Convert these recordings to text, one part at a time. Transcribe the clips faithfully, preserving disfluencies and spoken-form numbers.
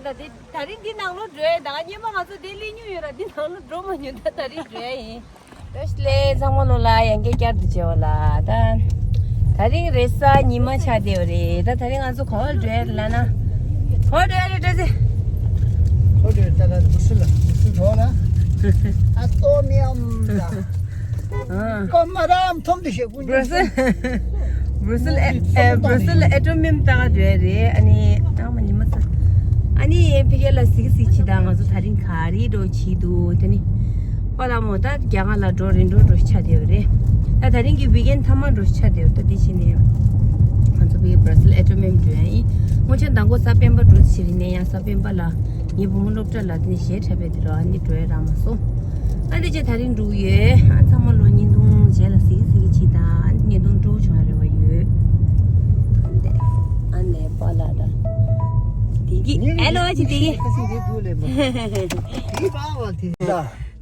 ད་དེ་ད་རིང་འདི་ནང་ལོགས་འགྲོ་ཡས། ད་སྔོན་མ་ང་ཚོ་དེ་སླེབས་མྱོང་ཡོད་ར། འདི་ནང་ལོགས་འགྲོ་མ་མྱོང་། ད་ད་རིང་འགྲོ་ཡས་ཡིན། བཀྲ་ཤིས་བདེ་ལེགས། ཚང་མ་ལོ་ལ་ཡང་བསྐྱར་བསྐྱར་དུ་མཇལ་བ་ལ། ད་ད་རིང་རེས་གཟའ་ཉི་མ་ཆགས་བསྡད་ཡོད་རེད། ད་ད་རིང་ང་ཚོ་ག་པར་འགྲོ་ཡས་ལབ་ན། ག་པར་འགྲོ་ཡས་རེད། བཀྲ་ཤིས། ག་པར་འགྲོ་ཡས། ད་ལ་འབུ་སུ་ལ་འབུ་སུ་འགྲོ་ལ། ཨ་ཏོ་མི་ཨམ་ད། ཨ། ཀོ་མ་རམ་ཐོམ་དེ་ཤེ་ཀུན། བྷར་སེལ། བྷར་སེལ་ཨེ། བྷར་སེལ་ཨེ་ཊོམ་མིམ་ལྟ་ག་འགྲོ་ཡས་རེད། ཨ་ནི་ཨ་མ་ཉི་མ་ཚ། ཨ་ནི་ཕ་གི་ལ་གཟིགས་གཟིགས་བྱེད་དང་། ང་ཚོ་ད་རིང་ག་རེ་འགྲོ་བྱེད་འདུག་དེ་ནི་ཁོ་ལ་མོ་ད་རྒྱ་གར་ལ་འགྲོ་རན་འགྲོ་འགྲོ་ཆགས་བསྡད་ཡོད་རེད། ད་ད་རིང་གི་ཝིག་ཨེན་མཐའ་མ་འགྲོ་ཆགས་བསྡད་ཡོད། ད་དེ་བྱས་ནས་ང་ཚོ་ཕ་གི་བྷར་སེལ་ཨེ་ཊོམ་མིམ་འགྲོ་ཡས་ཡིན། སྔོན་ཆད་མདང་དགོང་གཟའ་སྤེན་པ་འགྲོ་ཟེར་ནས་ཡང་གཟའ་སྤེན་པ་ལ་ངའི་བུ་མོ་སློབ་གྲྭ་ལ་དེ་ནི་གཞས་འཁྲབ་པའི་དེ་རུ་ཨ་ནི་འགྲོ་ཡས་རག་མ་སོང་། ཨ་འདི་ཅེ་ད་རིང་འགྲོ་ཡོད། ཨ་ཚང་མ་ལོ་བརྙན་ཐུང་རྗེས་ལ་གཟིགས་གཟིགས་ཅིག་དང་། ཨ་བརྙན་ཐུང་སྤྲོ་བོ་བྱུང་རེ་བ་ཡོད། ཨ་ནས་པཱ་ལགས་དང་དེ་གི་ཨེ་ལོ་ཅི་དེ་གི། དེ་པཱ་ལགས་དེ་ད།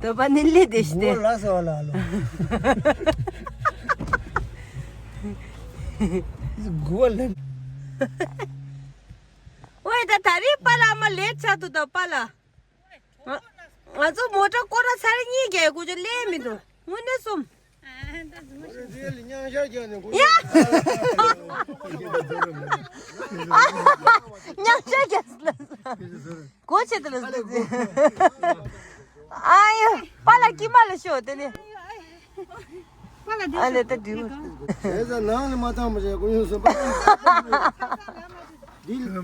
དོ་པ་ནི་ལི་དེ་ཤི་དེ། ལ་སོ་ལ་ལོ། གོ་ལ། ཝེ་ད་ད་རིང་པཱ་ལགས་མ་ལེ་ཆ་དུ་ད་པཱ་ལགས། ང་ང་ཚོ་མོ་ཊ་སྐོར་ར་ཚར་གཉིས་རྒྱག་གོ་ཅོ་ལེ་མི་འདུག་དངོས་གནས་སོམ། ཡ། མཉམ་ཤར་རྒྱག་ལ། གོ་ཆེ་དུ་ལ། ཨ་ཡ། པཱ་ལགས་ཀྱི་མ་ལ་ཤོ་དེ་ནི། ཨ་ལེ་ད་འདྲི་བ། བྱས་ཙང་ནང་ནས་མ་བཏང་མ་བྱས་ཀུན་སློང་སོང་པ། འདི་འདི་ལ་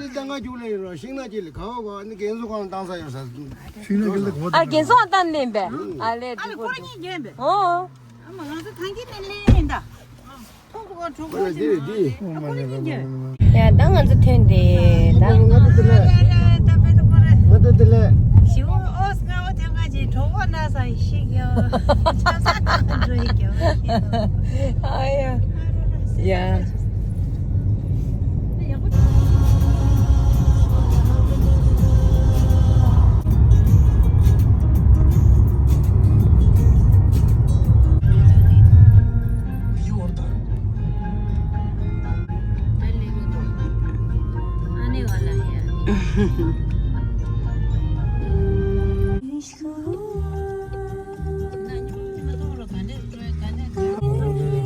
ལྟ་ང་རྒྱུག་ལེ་ཡོད་ར། ཤིང་ནགས་ཀྱི་ལ་ག་བ་ག་ནི་རྒན་གསོ་ཁང་བཏང་ས་ཡོད་ས། ཤིང་ནགས་ཀྱི་ལ་ག་བ། ཨ་རྒན་གསོ་ཁང་བཏང་ལེན་པས། ཨ་ལེ་ཨ་ལེ་འགྲིག་གོ། ཁོ་རང་གཉིས་རྒན་པས། ཨོ། ཨ་མ་ང་ཚོ་ཐང་གི་ནས་ལེན་ཡིན་ད། ཁོ་གོ་ཁྲོ་ཁོ་ཅི་ན། ཨ་ཁོ་རང་གཉིས་རྒན། ཡ་ད་ང་ཚོ་ཐོན་ཏེ་ད། ང་ཚོ་དེ་ལ། ང་ཚོ་དེ་ལ། ཞི་བོ་ཨོ་སྔ་བོ་ཐོན་ཁ་ཅིག་གྲོགས་པོ་ན་ས་ཡི་ཤིག་ཡོད། ཆ་ས་ན་འགྲོ་ཡི་གྱོ། ཨ་ཡ། ཡ།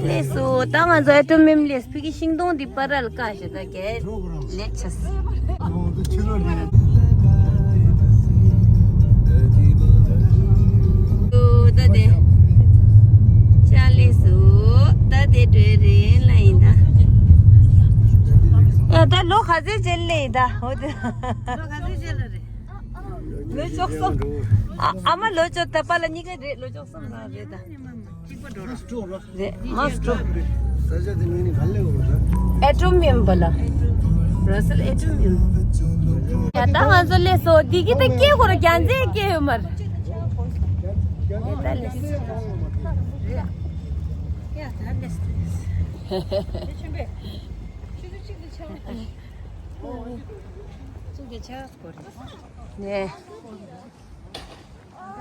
ལགས་སོ། ད་ང་ཚོ་ཨེ་ཊོམ་མིམ་ལས་ཕི་གི་ཤིང་སྡོང་འདི་པར་རལ་ཀ་ཞེ་ད་གས་ལེགས་ཆ་སི། ད་དེ་ཅག་ལགས་སོ། ད་དེ་འགྲོ་རེད་ལ་ཡིན་ད། ཡ་ད་ལོ་ག་ཚོད་རྗེས་ལ་ཡིན་ད། འོ་དེ། ལོ་ག་ཚོད་རྗེས་ལ་རེད། ལོ་བཅུ་གསུམ། ཨ་ཨ་མ་ལོ་བཅུ། ད་པཱ་ལགས་གཉིས་ཀ་རེད། ལོ་བཅུ་གསུམ་རང་རེད་ད། རེད། མ་སྤྲོ། ས་ཆ་དེ་མིང་ནི་ག་ལེ་འོ་ར། ཨེ་ཊོམ་མིམ་པཱ་ལགས། བྷར་སེལ་ཨེ་ཊོམ་མིམ། ཡ་ད་ང་ཚོ་ལས་སོ་འདི་གི་ད་སྐྱེ་ཁོ་ར་རྒྱ་མཚན་སྐྱེ་ཡོད་མ་རེད། ད་ལས་སོ། ཡ་ད་ལས་སོ། ཆུ་ཚོད་གཅིག་ཏུ་ཆགས། གཅིག་ཏུ་ཆགས་སྐོར་རེད།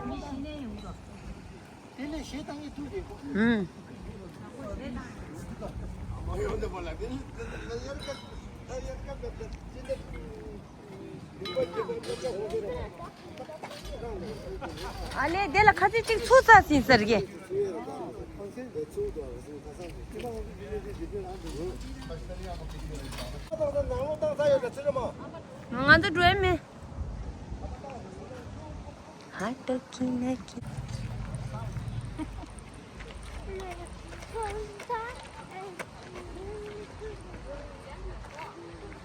ནས། དེ་ནས་གཞས་བཏང་གི་ཐུག་གི། ཧུམ། ཨ་ལེ་དེ་ལ་ཁ་ཚིག་གཅིག་ཚུགས་ཚར་ཟིན་ཟེར་གི། ང་ཚོ་འགྲོ་ཡ་མེད། ཧ་ཏོ་ཀི་ན་ཀི།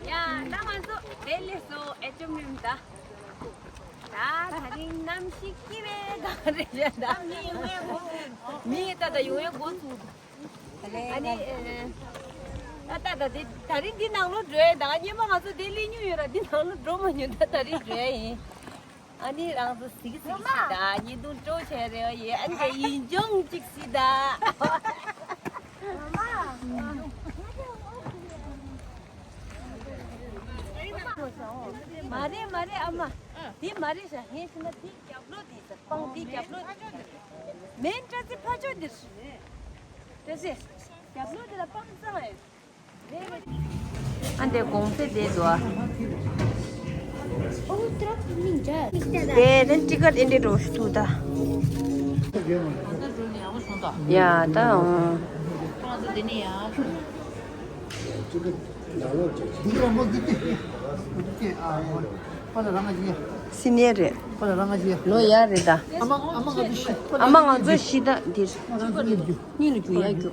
ཡ་ད་ང་ཚོ་དེ་ལས་སོ་ཨེ་ཅོ་མིམ་ད། ད་ད་རིང་གནམ་གཤིས་སྐྱིད་པའི་ག་རེ་བྱས་ད། མི་ད་ད་ཡོང་ཡ་འགོ་ཚུགས། ཨ་ནི། ཨ་ད་ད་དེ་ད་རིང་འདི་ནང་ལོགས་འགྲོ་ཡས། ད་སྔོན་མ་ང་ཚོ་དེ་སླེབས་མྱོང་ཡོད་ར། འདི་ནང་ལོགས་འགྲོ་མ་མྱོང་། ད་ད་རིང་འགྲོ་ཡས་ཡིན། ཨ་ནི་རང་ཚོ་གཟིགས་གཟིགས་ཤིག་ད། བརྙན་ཐུང་སྤྲོ་བྱས་རེ་བ་ཡོད། ཨ་ནི་ད་ཡིན་སྦྱོང་ཅིག་སྲིད་ད། མ་རེད་མ་རེད་ཨ་མ། འདི་མ་རེད་ཤག་ངས་བྱས་ན་འདི་རྒྱབ་ལོགས་འདི་ཟེར། སྤང་འདི་རྒྱབ་ལོགས་འདི། མེན་བཀྲ་ཤིས་ཕ་ཕྱོགས་འདིར། བཀྲ་ཤིས། རྒྱབ་ལོགས་འདི་ལ་སྤང་གཙང་ཡོད། ཨ་འདི་གོང་ཚད་བསྡད་འདུག་ཨ། དེ་ནི་ཊི་ཀཊ་ཨེ་འདྲ་འགྲོ་ཞུ་ཐུག་ད། ཡ་ད། སི་ནི་ཡར་རེད། ལོ་ཡར་རེད་ད། ཨ་མ་ང་ཚོ་ཤི་ད་འདིར། གཉིས་ལ་རྒྱུ་ཡ་རྒྱུ།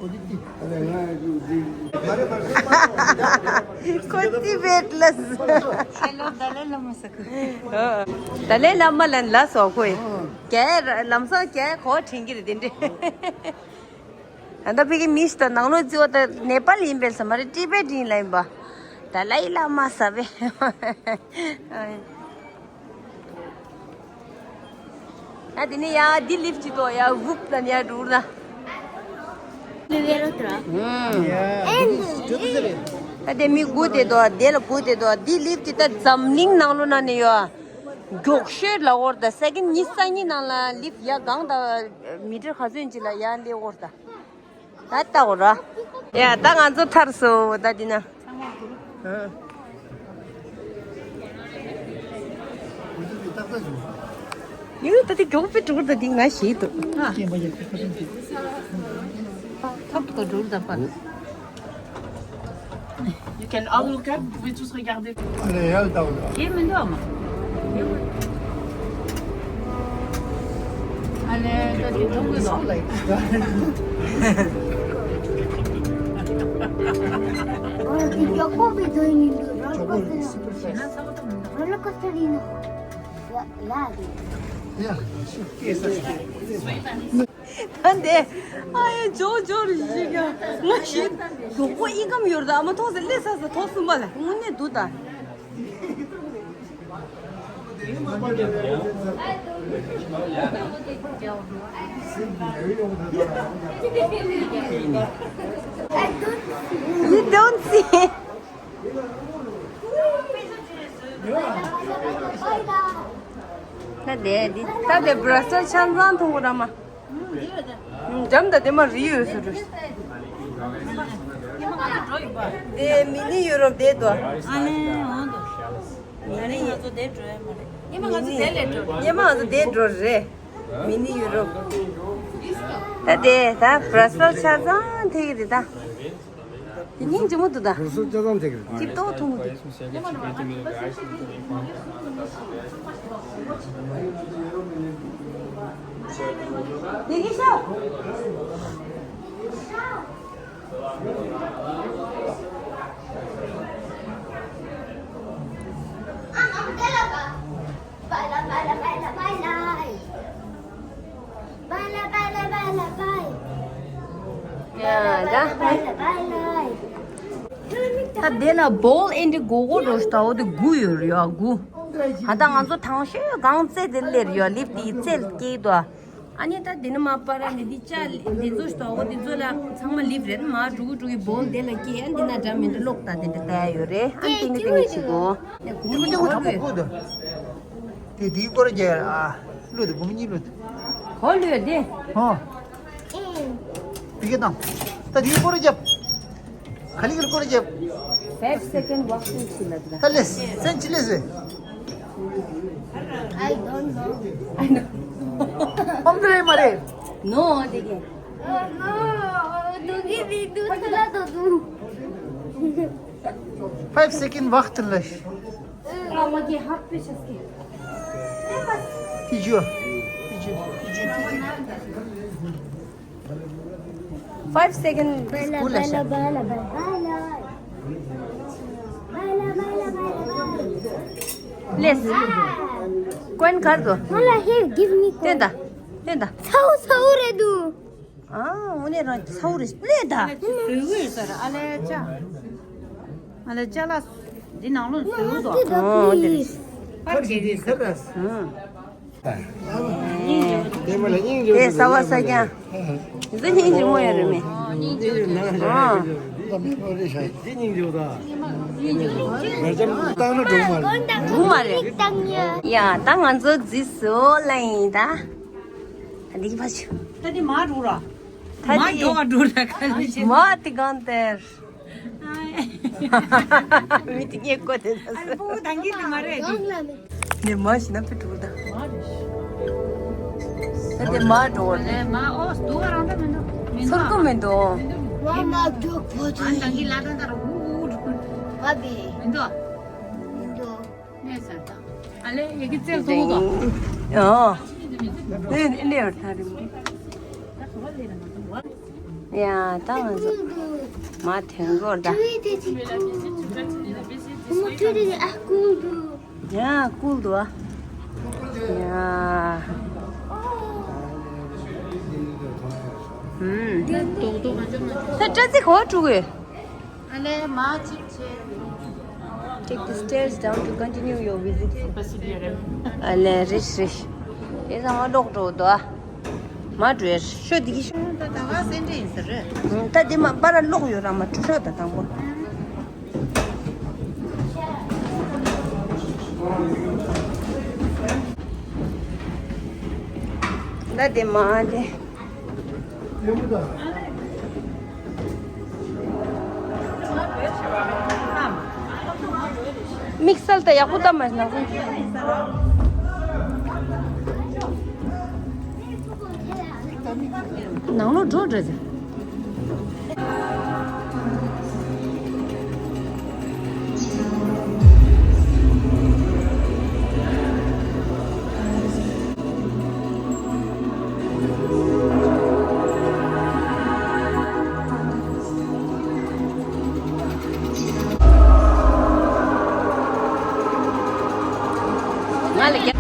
ཁོ་ཏི་བེད་ལ། ཧེ་ལོ་ཏཱ་ལའི་བླ་མ་ཟེར་གི། ཏཱ་ལའི་བླ་མ་ལ་ལ་སོགས་ཁོས། རྒྱའི་ལམ་སང་རྒྱའི་གོ་དྲན་གྱི་རེད་དེ་འདྲས། ད་ལྟ་ཕ་གི་མི་ཞིག་དང་ནང་ལོགས་བརྩི་བ་ད་ནེ་པཱལ་ཡིན་པས་ས་མ་རེད། ཊི་བེ་ཊི་ཡིན་ལ་ཡིན་པ། ཏཱ་ལའི་བླ་མ་ཟེར་བས། ད་དེ་ནས་ཡ་འདི་ལིབ་ཅིག་ཏོ་ཡ་ཝུབ་ན་ཡ་འགྲུར་ན། ད་དེ་མི་དགུ་དེ་ཏོ་དེ་ལ་དགུ་དེ་ཏོ་འདི་ལིབ་ཅིག་ད་འཛམ་གླིང་ནང་ལོ་ན་ནས་ཡོ། མགྱོགས་ཤོས་ལ་འོར་ད་སེ་ཀེན་ཉི་ཤུ་རྩ་གཉིས་ནང་ལ་ལིབ་ཡ་གང་ད་མི་ཊར་ག་ཚོད་ཅིག་ལ་ཡ་ལེ་འོར་ད། ད་ལྟ་འོ་ར། ཡ་ད་ང་ཚོ་ཐར་སོང་ད་འདི་ན། ཡུ་ད་དེ་མགྱོགས་པོ་འགྲོ་ད་འདི་ང་ཞེད་འདུག་ཐབ་ཏུ་འགྲོ་ད་པ། You can all look up, vous pouvez tous regarder. Allez, elle dort là. Qui est maintenant? Allez, t'as des dents dedans. Roller coaster. Roller coaster. Yeah, yeah. ད་འདི་ཨ་ཡ་ཇོ་ཇོ་རེ་ཞིག་ཡ་ང་ཞིག་མགྱོགས་པོ་ཨི་ཀམ་ཡོར་ད་ཨ་མ་ཐོག་ས་ལས་ས་ས་ཐོག་གསུམ་པ་ལ་དངོས་གནས་འདུག་ད། You don't see. ད་དེ་འདི་ད་དེ་བྷ་ར་སེལ་ཆ་ཚང་མཐོང་གི་ར་མ། འཇམ་ད་དེ་མ་རི་ཡོད་སུ་རུ། དེ་མི་ནི་ཡུ་རོབ་དེ་དོ། ཨ་ནི་འོང་དོ། མི་ནི་ང་ཚོ་དེ་འགྲོ་ཡ་མ་རེད། ཉི་མ་ང་ཚོ་དེ་ལས་འགྲོ། ཉི་མ་ང་ཚོ་དེ་འགྲོ་རེད། མི་ནི་ཡུ་རོབ། ད་དེ་ད་བྷ་ར་སེལ་ཆ་ཚང་ཐེ་གི་དེ་ད། དེ་སྙིང་རྗེ་མོ་འདུག་ད། རུ་སུ་ཅག་ཙམ་བྱེད་ཀྱི་རེད། ཅིག་ཏོག་ཐུང་ངུ་འདུག་དེ་གི་ཤོག་ད་དེ་ལ་བོལ་ཨེ་འདྲི་གོ་གོ་འགྲོ་ཤི་ད་འོ་དེ་དགུ་ཡོད་རེད་ཡ་དགུ། ད་ལྟ་ང་ཚོ་དང་ཤོས་གང་རྩེ་དེ་སླེབས་ཡོད་ལིབ་དེའི་རྩེ་ལ་སྐྱེས་དོ། ཨ་ནི་ད་དེ་ནི་མ་པ་ར་ནི་འདི་ཅ་འདི་ཚོ་ཤི་ད་འོ་དེ་ཚོ་ལ་ཚང་མ་ལིབ་རེད་མ་འགྲོ་གི་འགྲོ་གི་བོལ་དེ་ལ་སྐྱེས་ཨ་འདི་ན་འདྲ་མི་འདྲ་ལོག་ད་དེ་འདྲ་ལྟ་ཡ་ཡོད་རེད་ཨ་ནི་ཏིང་གི་ཏིང་གི་བྱེད་དགོ། དེ་དེ་དེ་དེ་དེ་དེ་དེ་དེའི་སྐོར་རྒྱག་ཨ། བླུགས་ཏེ་སྒོར་མོ་གཉིས་བླུགས་ཏེ། གོ་བླུགས་ཏེ། ཧོ། དེ་ག་དང་། ད་དེའི་སྐོར་རྒྱབ། ག་ལི་གི་སྐོར་རྒྱབ། Five second walk to Srinagar. ད་ལེས་སེན་ཅི་ལེས་ཟེ། I don't know. I know. ཨོམ་དེ་རེད་མ་རེད། No དེ་ག Oh, no. དུ་གི་དེ་དུ་ལ་དུ་དུ། Five second walk to Srinagar. Five second school la sha. Let's. Coin कर दो. Mala, here, give me coin. तेंदा. तेंदा. Sau, sau re du. ཨ། འོ་ནས་རང་ཚ་བོ་རེད་ལས་ད། ཨ་ལས་ཅ། ཨ་ལས་ཅ་ལ། འདི་ནང་ལོགས་བཟོས་འདུག་ཨོ་དེ་རེད། ཕར་གྱིས་རེད་ཟེར། ཨང་། དེ་ས་བ་ས་ཀྱང་། འདི་སྙིང་རྗེ་མོ་ཡོད་རེད་མེད། ཨང་། འདི་སྙིང་རྗེ་པོ་ད། སྙིང་རྗེ་པོ། བར་ཅམ་བཏང་ན་འགྲོ་མ་རེད། འགྲོ་མ་རེད། ཡ་ད་ང་ཚོ་རྫི་བཟོ་ལ་ཡིན་ད། འདི་ཕ་ཆུ། ད་འདི་མ་འགྲོ་ར། ད་མ་འདི་འགྲོ་བ་འགྲོ་ར་ག་ལེ་ཆེ། མ་འདི་གང་དེར། མི་དེ་ངས་བཀོད་དེ་ད་ཨ་ལ་སྤུ་གུ་ད་འགི་དེ་མ་རེད་དེ། ནས་མ་ཞིག་ན་ཕི་འགྲོ་ད། ད་དེ་མ་འགྲོ་བ་ལས། ལས་མ་ཨོ་སྡུག་རང་ད་མི་འདུག་མི་འདུག་ཚོར་གོ་མི་འདུག་མ་མ་འགྲོ་བོ་ཨ་ནི་ད་གི་ལ་ད་ད་ར་ཧུ་ཧུ་འགྲོ། མ་བི་མི་འདུག་མི་འདུག་གནས་ཚར་ད། ཨ་ལས་ཡི་གེ་རྩེར་བཟུང་གོ། ཨོ། ནས་ནས་ཡོད་ད་རེད་མོ། ཡ་ད་ང་ཚོ་མ་ཐོན་གོ་ད། ཡ་ཀུལ་འདུག་ཨ། ཡ། ཧུམ། ད་སྐྲ་རྩི་ག་པར་བཀྲུ་དགོས། ཨ་ལས་མ་གཅིག་བྱས། Take the stairs down to continue your visit. ཨ་ལས་རེད་རེད། དེ་ཚང་མ་ལོག་འགྲོ་འདུག་ཨ། མ་འགྲོ་ཡ་ཤོད་འདི་གི་ཤོད། ད་ད་ག་སེ་འདྲ་ཡིན་ས་རེད། ད་འདི་མ་པ་ར་ལོག་ཡོད་ར་མ་འགྲོ་ཤོད་ད་དང་པོ། ད་འདི་མ་འདི། དམིགས་བསལ་དུ་ཡག་པོ་བཏབ་མ་ནག་པོ། ནང་ལོགས་འགྲོ་འདྲ་ཟེར། ང་ལ་རྒྱ།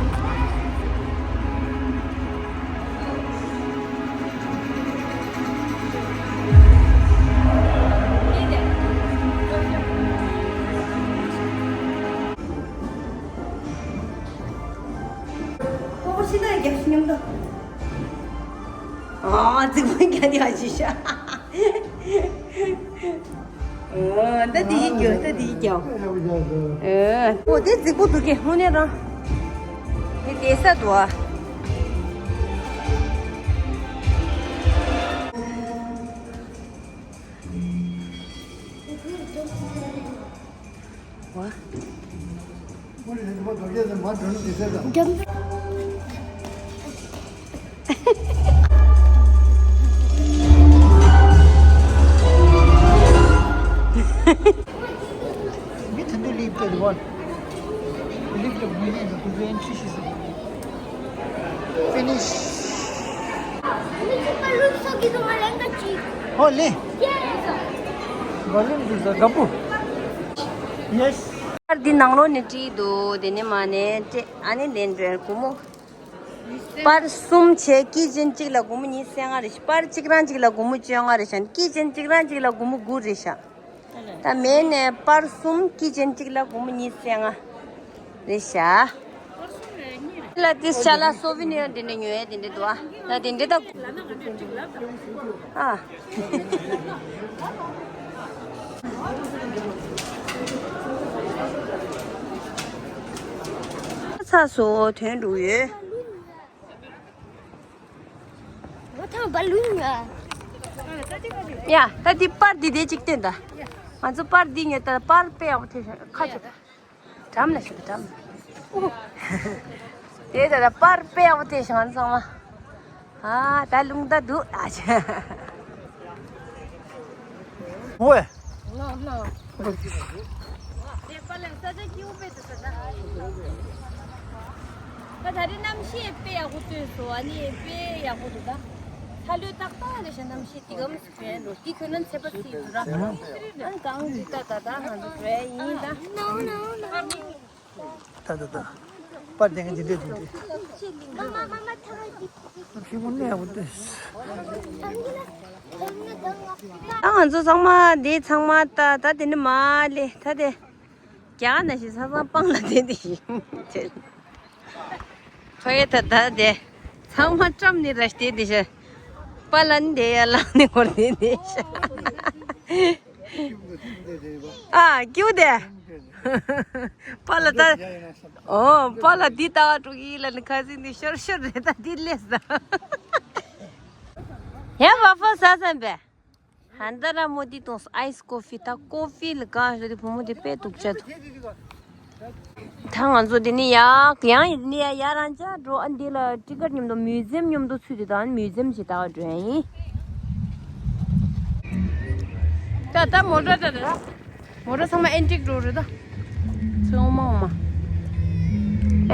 ཨོ་ཤི་ད་རྒྱབ་ཤི་མཉམ་དུ། ཨ་ཙི་མོ་རྒྱ་རྒྱ་ཞི་ཤ། ཨོ་ད་དེ་ཡི་རྒྱོ་ད་དེ་ཡི་རྒྱོ། ཨོ་དེ་རྫིག་པོ་འདུག་གི་དངོས་གནས་རང་། དེ་དེ་ས་འདུག་ཨ། Finish. ཧོ་ལེ། བ་ལུན་དུ་ཟ་ག་པུ། Yes. པར་འདི་ནང་ལོགས་ནས་བྲིས་འདུག་དེ་ནས་མ་ནས་སྤྲད་ཨ་ནི་ལེན་འདྲ་སྒོར་མོ། པར་གསུམ་བྱས་ཀི་ཅན་གཅིག་ལ་སྒོར་མོ་ཉི་ཤུ་རྩ་ལྔ་རེད་ཤག་པར་གཅིག་རང་གཅིག་ལ་སྒོར་མོ་བཅོ་ལྔ་རེད་ཤག་ཀི་ཅན་གཅིག་རང་གཅིག་ལ་སྒོར་མོ་དགུ་རེད་ཤག་ད་མེད་ནས་པར་གསུམ་ཀི་ཅན་གཅིག་ལ་སྒོར་མོ་ཉི་ཤུ་རྩ་ལྔ་རེད་ཤག་ལ་ཏིས་ཅ་ལག་སོ་བི་ནི་ཡར་དེ་འདྲ་ཉོ་ཡ་དེ་འདྲ་འདུག་ཨ། ད་དེ་འདྲ་ད། ཨ། ཚ་སོ་དོན་འགྲོ་ཡོད། ང་ཐང་བ་ལུས་ང་། ཡ་ད་འདི་པར་འདི་དེ་གཅིག་སྟོན་ད། ང་ཚོ་པར་འདི་ཉོས་ད་པར་དཔེ་ཡག་པོ་ཐེབས་ཤག་ཁ་ཆུ། འགྲམ་ལ་ཞུགས་འགྲམ། དེ་ད་ད་པར་དཔེ་ཡག་པོ་དེ་ཞིག་ང་ཚང་མ། ཨ་ད་རླུང་རྟ་འདུག་ཨ་ཅེ། ཨོའེ། ནོ་ནོ། དེ་པར་ལ་ས་ཆ་སྐྱིད་པོ་དཔེ་འདུག་ས་ད། ད་ད་རེས་གནམ་གཤིས་དཔེ་ཡག་པོ་སྟོན་སོང་ཨ་ནི་དཔེ་ཡག་པོ་འདུག་ད། ཁ་ལོས་ཏག་ཏག་རེད་ཤག་གནམ་གཤིས་དེ་གམ། ལོ་དེ་ཁྱོད་ནང་ཚེ་པ་སི་ཡོད་ར། ཨ་ནི་གང་འདི་ལྟ་ད་ད་ང་ཚོ་བྲོས་ཡིན་ད། ད་ད་ད། པར་དེ་ངས་འདི་འདྲས་འདི་འདྲས། ཕྱི་མོ་གནས་འོ་དེ། ད་ང་ཚོ་ཚང་མ་འདི་ཚང་མ་ད་ད་དེ་ནི་མ་ལེ་ད་དེ། རྒྱ་ནང་བཞིན་ས་སང་སྤང་ལ་བསྡད་དེ་ཡིན། ཁོ་ཡེ་ད་ད་དེ་ཚང་མ་བཀྲམ་ནི་ར་བསྡད་དེ་ཤ། པ་ལ་ནི་དེ་ཡ་ལང་ནི་འཁོར་བསྡད་དེ་ཤ། ཨ་ཀྱུ་དེ། པ་ལ་ད། ཨོ་པ་ལ་འདི་ལྟ་བ་དྲུག་ཡིན་ལ་ནི་ཁ་སིང་འདི་ཤོར་ཤོར་རེད་ད་འདི་ལས་ས། ཧེ་བ་ཕོ་ས་སམ་པས། ཧན་ད་ར་མོ་དི་ཏོང་སི་ཨའི་སི་ཀོ་ཕི་ད་ཀོ་ཕི་ལ་ག་ཞོ་དི་བུ་མོ་དི་དཔེ་དུག་ཆ་དུ། ད་ང་ཚོ་འདི་ནས་ཡར་ཡང་ཡིན་ནི་ཡ་ཡར་རང་ཅག་འགྲོ། ཨ་འདི་ལ་ཊི་ཀེཊ་མཉམ་དུ་མིའུ་ཛི་ཡམ་མཉམ་དུ་ཚུད་དེ་ད་མིའུ་ཛི་ཡམ་ཞིག་ལྟ་བ་འགྲོ་ཡ་ཡིན། ད་ད་མོ་ཊ་ད་ད། མོ་ཊ་ཚང་མ་ཨེན་ཊིག་འགྲོ་རེད་ད། ཚོད་མ་མ།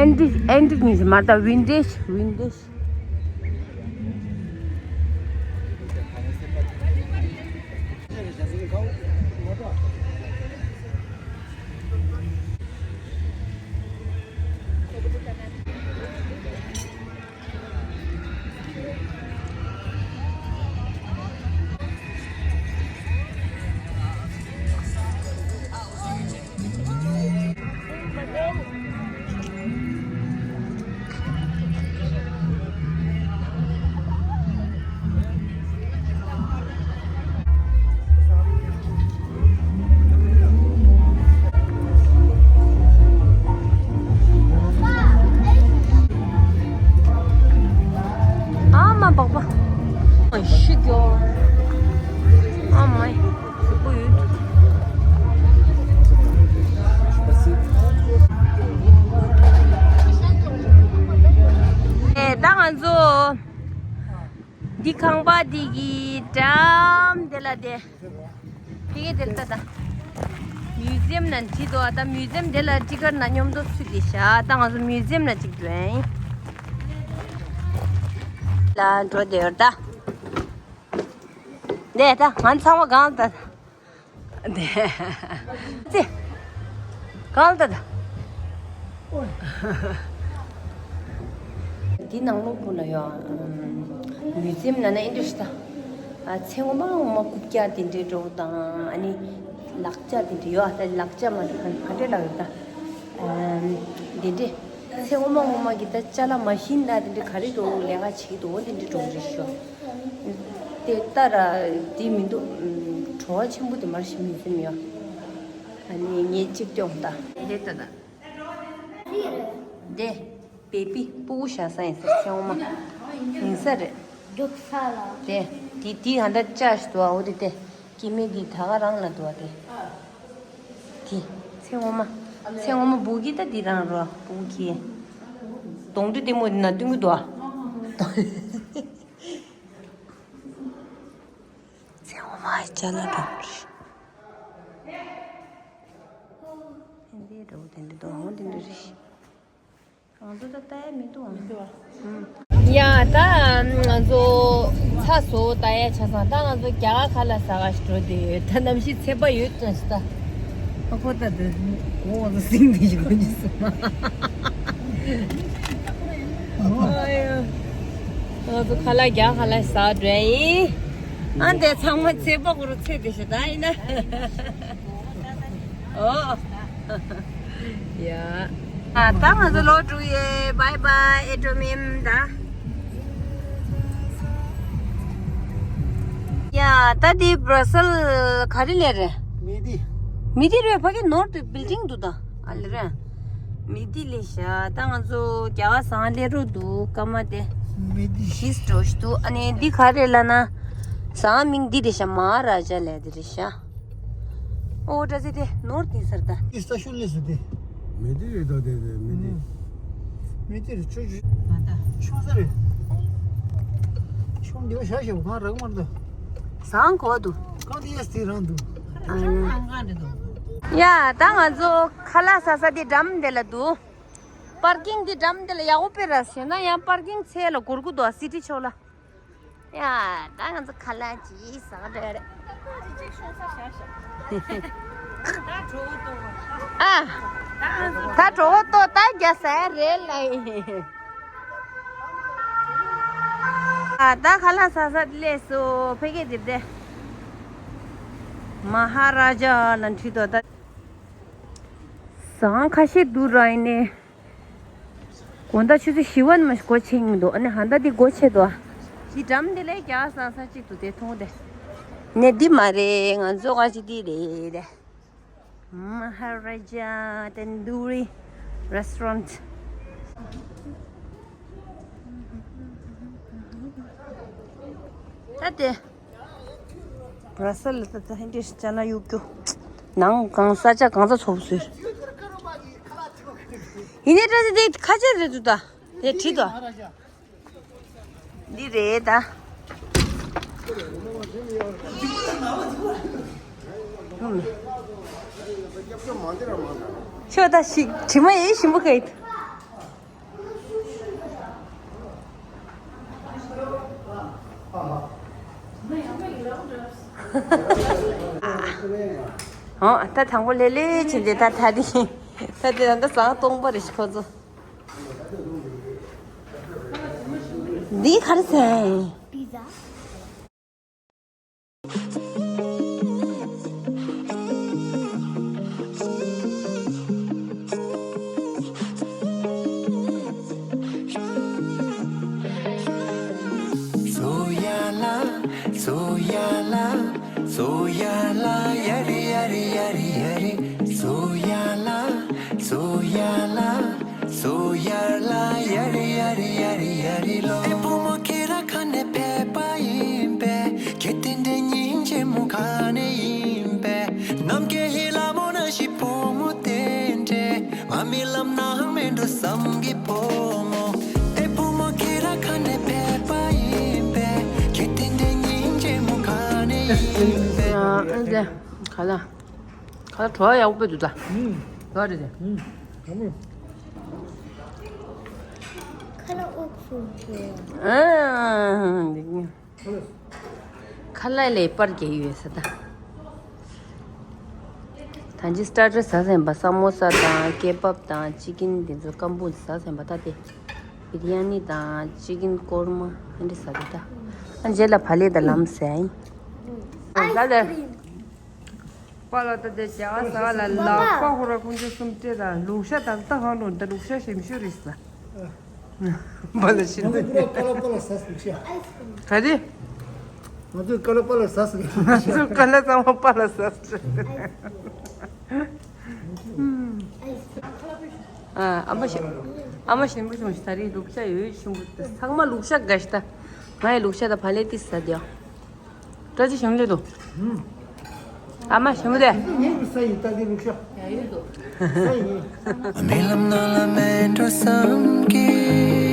ཨེན་ཊིག་ཨེན་ཊིག་ཉིན་ཞིག་མ་ད་ཝིན་ཊེཇ་ཝིན་ཊེཇ། ཨ་མ་པགས་པ། ཨ་ཤི་གྱོ། ཨ་མ་ཡ། ཟུག་པོ་ཡོད། ཨེ་ད་ང་ཚོ། འདི་ཁང་པ་འདི་གི་འགྲམ་དེ་ལ་དེ། དེ་གའི་དེ་ལ་ད་ད། མིའུ་ཛི་ཡམ་ནང་བྲིས་འདུག་ཨ་ད་མིའུ་ཛི་ཡམ་དེ་ལ་ཊི་ཀེཊ་ནང་མཉམ་དུ་ཚུད་དེ་བཞག་ད་ང་ཚོ་མིའུ་ཛི་ཡམ་ནང་གཅིག་འགྲོ་ཡིན། ལ་འགྲོ་བསྡད་ཡོད་ད། དེ་ད་ང་ཚང་མ་གང་ད། དེ། ཙི། གང་ལྟ་ད། འདི་ནང་ལོགས་པོ་ལ་ཡོད། མིའུ་ཛི་ཡམ་ནང་ན་ཨེ་འདྲ་ཞིག་ད། ཨ་ཚེ་སྔོན་མ་སྔོན་མ་རྐུབ་བཀྱག་དེ་འདྲའི་འགྲོ་དང་ཨ་ནི། ལག་ཆ་དེ་འདྲ་ཡོད་ཨ་ད་ལག་ཆ་མ་ག་ག་འདྲ་ལག་ཡོད་ད། ཨ་དེ་འདྲའི། ཚེ་སྔོན་མ་སྔོན་མ་གི་ད་ཅ་ལག་མ་ཤིན་ད་དེ་འདྲའི་ག་རེ་འགྲོ་ལས་ཀ་བྱེད་འདུག་འོ་དེ་འདྲའི་འགྲོ་རེད་ཤོག་དེ་ལྟ་ར་དེ་མི་འདུག་བྲོ་བ་ཆེན་པོ་དེ་མར་ཞིག་མི་སེམས་ཡོད། ཨ་ནི་ངས་གཅིག་སྐྱོང་ད། དེ་ལྟ་ད། དེ། བེ་བི་སྤུ་གུ་བཞག་ས་ཡིན་ས་ཚེ་འོ་མ། ཡིན་ས་རེད། རྒྱུག་ས་ལ། དེ། དེ་དེ་ཧ་ད་ལྕགས་ཤིག་འདུག་ཨ་འོ་དེ་དེ། སྐྱེ་དམན་དེ་ད་ག་རང་ལ་འདུག་ཨ་དེ། དེ། ཚེ་འོ་མ། ཚེ་འོ་མ་སྤུ་གུ་ད་དེ་རང་རོ་སྤུ་གུ་ཁྱེར། གདོང་དྲི་ལྟད་མོ་དེ་ན་སྟོན་གི་འདུག་ཨ། ཚེ་འོ་མ་ཅ་ལག་འགྲོ་རེད། ཧིན་དི་འགྲོ་དེ་འདྲ་འདུག་ཨ་འོ་དེ་འདྲ་རེད། ང་ཚོ་ད་ལྟ་ཡ་མི་འདུག་ཨང་། མི་འདུག་ཨ། ཡ་ད་ང་ཚོ་ཚ་བཟོ་ད་ཡ་ཆ་ཚང་ད་ང་ཚོ་རྒྱ་གར་ཁ་ལག་ཟ་ག་ཞིག་འགྲོ་དེ་ཡོད་ད་གནམ་གཤིས་ཚད་པ་ཡོད་ཙང་ཞིག་ད། ཨ་ཁོ་ད་དེ་གོ་བ་ཚོ་སིང་དེ་ཞིག་གོ་ཉིས་སུ་མ། ཨ་ཡ། ང་ཚོ་ཁ་ལག་རྒྱ་གར་ཁ་ལག་ཟ་འགྲོ་ཡ་ཡིན། ཨ་འདས་ཚང་མ་ཚད་པ་གོ་རུ་ཚད་དེ་ཞིག་ད་ཡིན་ན། ཨོ། ཡ། ཨ་ད་ང་ཚོ་ལོག་འགྲོ་ཡེ། བའི་བའི། ཨེ་འགྲོ་མིན་ད། ཡ་ད་འདི་བྷ་ར་སལ་ག་རེ་ལས་རེད། མི་དི། མི་དི་རེད། ཕ་གི་ནོར་དུ་བིལ་ཌིང་འདུག་ད། ཨ་ལེ་རེད། མི་དི་ལས་ཤ་ད་ང་ཚོ་རྒྱ་གར་ཟངས་ལས་རོ་འདུག་སྐར་མ་དེ། མི་དི། ཤིས་འགྲོ་ཞིག་འདུག་ཨ་ནི་འདི་ག་རེ་ལ་ན། ཟངས་མིང་འདི་རེད་ཤ་མ་ཧ་ར་ཇ་ལས་དེ་རེད་ཤ། ཨོ་འདྲ་ཟེ་དེ་ནོར་དེ་སར་ད། ཨི་སྟ་ཤུན་ལས་སུ་དེ། མི་དེ་རེད་དོ་དེ་དེ་མི་དེ། མི་དེ་རེད་ཆུ་ཆུ། ཆུ་ས་རེད། ཆུ་འདི་བ་ཤ་ཤ་གང་རག་མར་དོ། ཟངས་གོ་དུ། གང་དེ་ཡས་དེ་རང་དུ། ཡ་ད་ང་ཚོ་ཁ་ལག་ཟ་ས་དེ་འགྲམ་དེ་ལ་འདུག་པར་ཀིང་དེ་འགྲམ་དེ་ལ་ཡག་པོ་དཔེ་ར་ཞེ་ན་ཡང་པར་ཀིང་ཚད་ལ་འགོར་གུ་འདུག་སི་ཊི་ཕྱོགས་ལ། ཡ། ད་ང་ཚོ་ཁ་ལག་ཅིག་ཟ་ག་འགྲོ་རེད། ཨ། ད་གྲོད་ཁོག་ལྟོགས་ད་རྒྱ་ཟ་ཡ་རེད་ལ་ཡིན། ཨ་ད་ཁ་ལག་ཟ་ས་སླེབས་སོ་ཕ་གི་དེ་དེ། མ་ཧ་ར་ཇ་ལ་འཁྲིད་དོ་ད། ཟངས་ཁ་ཤས་འདུག་ར་ཡིན་ནའི། དགོང་དག་ཆུ་ཚོད་བཞི་པ་ནས་མ་སྒོ་ཕྱེ་གི་མི་འདུག་ཨ་ནི་ཧ་ད་འདི་སྒོ་ཕྱེ་འདུག་ཨ། འདི་འགྲམ་འདི་ལས་རྒྱ་སང་ས་གཅིག་ཏུ་དེ་མཐོང་དེ། ནས་འདི་མ་རེད་ང་ཚོ་ག་ཅི་འདི་རེད། Maharaja Tandoori Restaurant། ད་དེ། བྷ་ར་སལ་ལ་ད་ད་ཧིན་དི་ཅ་ན་གཡུག་རྒྱུ། ནང་གང་ས་ཆ་གང་ས་ཚོགས་ཟེར། ཡིན་ནའི་བཀྲ་ཤིས་དེ་ཁ་ཆེ་རེད་འདུག་ད། དེ་བྲིས་དོ། འདི་རེད་ད། ཤོག་ད་ཞིག་དྲི་མ་ཡེ་ཞིམ་པོ་ཁ་ཡིན། ཨོ་ད་དང་པོ་ལེ་ལེ་ཕྱིན་ཏེ་ད་ད་དེ་ད་དེ་ད་ལྟ་ཟངས་སྟོང་པ་རེད་ཤི་ཁོ་ཚོ། འདི་ག་རེ་ཟེར། སོ་ཡ་ལ། སོ་ཡ་ལ། སོ་ཡ་ལ་ཡ་རི་ཡ་རི་ཡ་རི་ཡ་རི། སོ་ཡ་ལ། སོ་ཡ་ལ། སོ་ཡ་ལ་ཡ་རི་ཡ་རི་ཡ་རི་ཡ་རི་ལོ། ཨེ་བུ་མོ་ཁྱེད་རང་ག་ནས་ཕེབས་པ་ཡིན་པས། ཁྱེད་དེ་འདྲའི་སྙིང་རྗེ་མོ་ག་ནས་ཡིན་པས། ནམ་མཁའི་ལྷ་མོ་ནང་བཞིན་བུ་མོ་དེ་འདྲས། ང་རྨི་ལམ་ནང་མེད་འགྲོ་བསམ་གྱི་བུ་མོ། ཨེ་བུ་མོ་ཁྱེད་རང་ག་ནས་ཕེབས་པ་ཡིན་པས། ཁྱེད་དེ་འདྲའི་སྙིང་རྗེ་མོ་ག་ནས་ཡིན་པས། ཨ་ཨ་ཙི། ག་ལ། ག་ལ་བྲོ་བ་ཡག་པོ་འདུག་ད། ཨུམ། ག་རེད་དེ། ཨུམ། ག་མོ། ཁ་ལག་འོག་སུ་འགྲོ། ཨ། འདི་ཁ་ལག་ལས་པར་རྒྱག་ཡོད་ས་ད། ད་ཅི་སི་ཊར་ཊར་ཟ་ཟིན་པ། ས་མོ་ས་དང་ཀེ་བབ་དང་ཅི་ཀིན་དེ་ཚོ་སྐམ་པོ་ཟ་ཟིན་པ། ད་དེ་བི་རི་ཡ་ནི་དང་ཅི་ཀིན་ཀོར་མ་ཨ་འདྲ་ཟ་གི་ད། ཨ་རྗེས་ལ་བག་ལེབ་དང་ལམ་ཟས་ཡིན། ཨ་ལ་ལ། པ་ལ་ད་དེ་བྱ་བ་ཟ་བ་ལ་ལག་པ་ཧོ་ར་ཁོང་ཚོ་གསུམ་སྤྲད་དང་ལུག་ཤ་དང་ད་ཧང་ལོ་ད་ལུག་ཤ་ཞིམ་ཤོས་རེད་ཟ། པ་ལ་ཤི་ང་ཚོ་ནི་པ་ལ་པ་ལ་ཟ་ཟིག་ཤ། ག་རེ། ང་ཚོ་ཀ་ལ་པ་ལ་ཟ་ཟིག་ང་ཚོ་ཀ་ལ་ཚང་མ་པ་ལ་ཟ་ཟིག་ཨ་ཨ་མ་ཞིམ། ཨ་མ་ཞིམ་པོ་བྱུང་ཞིག་ད་རེས་ལུག་ཤ་ཡོད་ཞིམ་པོ་ད་ཚང་མ་ལུག་ཤ་དགའ་ཞིག་ད། ང་ཡི་ལུག་ཤ་ད་བག་ལེབ་ཏི་ཟ་དེ། བཀྲ་ཤིས་ཞིམ་ལེ་འདུག་ཨ་མ་ཞིམ་ལེ། ངའི་ས་ཡིན་ད་དེ་ལུག་ཤ། ས་ཡིན། རྨི་ལམ་ནང་ལ་མེད་འགྲོ་བསམ་གི།